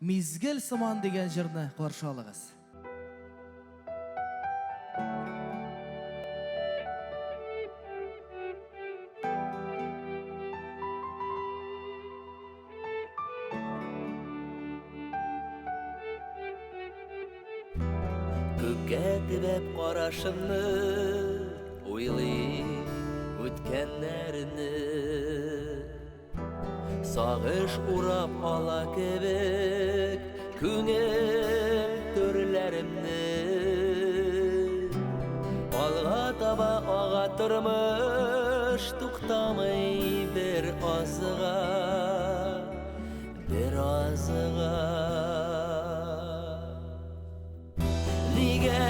Мизгел сыман дигән җырны каршы алыгыз. Күккә төбәп карашымны уйлыйм үткәннәрне. Сагыш урап ала кебек күңел түрләремне. Алга таба ага тормыш туктамый бер азга, бер азга. Нигә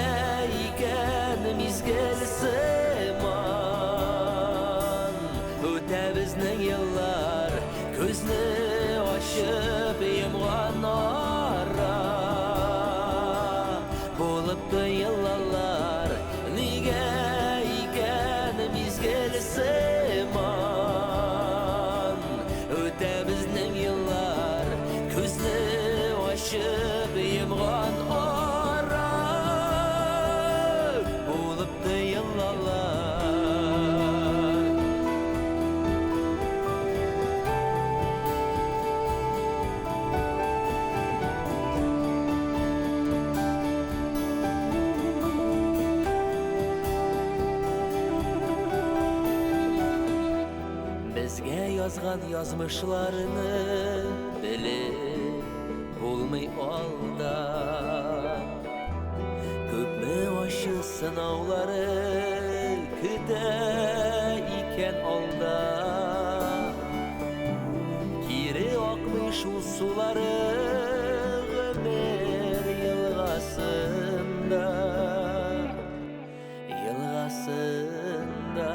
икән мизгел сыман үтә безнең еллар, күзне ачып йомган ара булып тоелалар. Нигә икән мизгел сыман үтә безнең еллар, күзне ачып йомган ара булып тоелалар. Безгә язган язмышларны белеп булмый алда. Күпме ачы сынаулары көтә икән алда. Кире акмый шул сулары гомер елгасында, елгасында.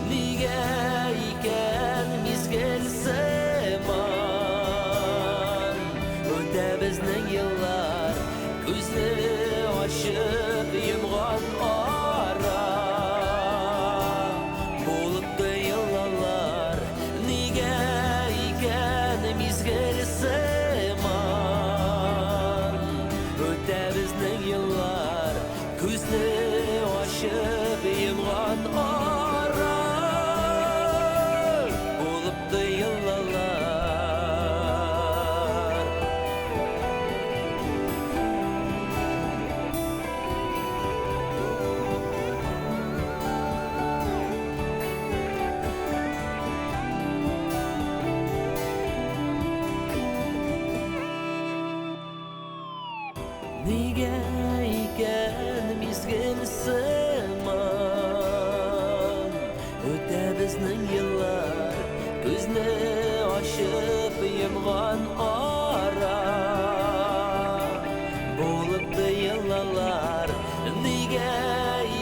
Нигә икән мизгел сыман үтә безнең еллар, күзне ачып йомган ара булып тоелалар. Нигә икән мизгел сыман үтә безнең еллар, күзне ачып йомган ара булып тоелалар. Нигә икән мизгел сыман үтә безнең еллар, күзне ачып йомган ара булып тоелалар. Нигә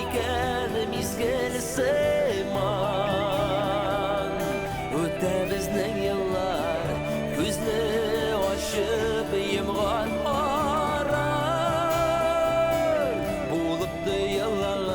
икән мизгел сыман үтә безнең еллар, күзне ачып йомган ара булып тоелалар.